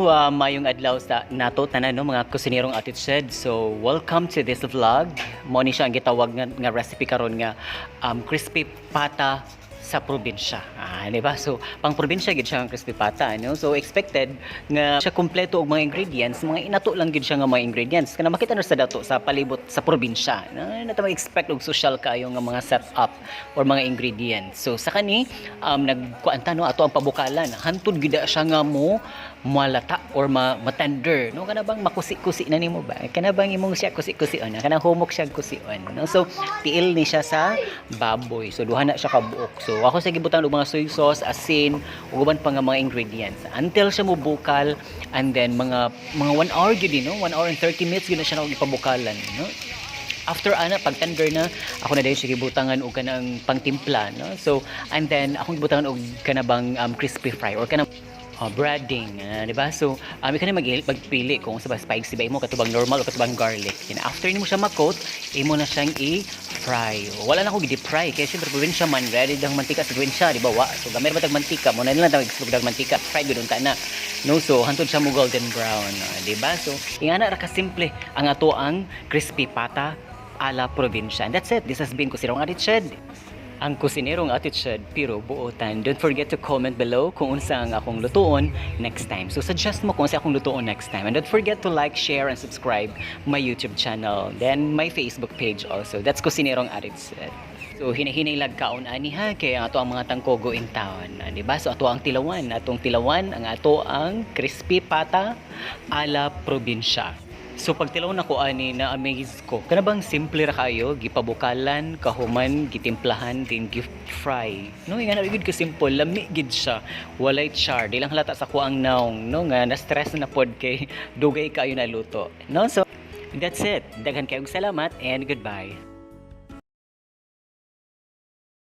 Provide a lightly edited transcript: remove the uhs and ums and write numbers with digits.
Hello, mayong adlaw sa nato tanan, no, mga kusinerong attitude. So, welcome to this vlog. Mo ni siya ang gitawag nga recipe karon nga crispy pata sa probinsya. Ah, di ba? So, pang probinsya gid siya ang crispy pata, no? So, expected nga siya kompleto og mga ingredients, mga inato lang gid siya nga mga ingredients. Kana makita na sa dato sa palibot sa probinsya. No? Na ta expect og social kaayo nga mga setup or mga ingredients. So, sa kani nagkuan ta, no, ato ang pabukalan. Hantod gid siya nga mo malata or ma matender, no, kana bang makusi-kusi na nimo ba, kana bang imong siya kusi-kusi na, kanang humok siya kusion, no? So tiil ni siya sa baboy. So duha na siya ka buok. So ako sa gibutang og mga soy sauce, asin ug uban pa nga mga ingredients until siya mobukal, and then mga 1 hour gyud, no, 1 hour and 30 minutes gyud na siya na ipabukalan, no? After ana, pag tender na, ako na dayon siya gibutangan og kanang pangtimpla, no? So and then akong gibutangan og kanabang crispy fry or kanang breading, di ba? So ikaw na magpili kung sa ba spicy ba imo, katubang normal o katubang garlic. Yan, after nimo siya ma-coat, imo na siyang i-fry. Wala na ako gi-deep fry kay syempre probinsya man, ready dang mantika sa probinsya, di ba? Wa. So gamay ra ba tag mantika, mo na lang tag explode dag mantika, fry gud unta na. No, so hantod siya mo golden brown, di ba? So ingana ra ka simple ang ato ang crispy pata ala probinsya. And that's it. This has been Kusinerong Attitude. Ang kusinerong attitude pero buotan. Don't forget to comment below kung unsa ang akong lutuon next time. So suggest mo kung unsa akong lutuon next time. And don't forget to like, share, and subscribe my YouTube channel. Then my Facebook page also. That's Kusinerong Attitude. So hinahinay lag kaon ani ha, kay ang ato ang mga tangkogo in town, di ba? So ato ang tilawan, atong tilawan ang ato ang crispy pata ala probinsya. So pagtilaw na ko ani, na amaze ko. Kana bang simple ra kayo, gipabukalan, kahuman, gitimplahan, then gi-fry. No, nga na gid ka simple, lami gid siya. Walay char, di lang halata sa kuang naong, no, nga na stress na pod kay dugay kayo na luto. No, so that's it. Daghan kayong salamat and goodbye.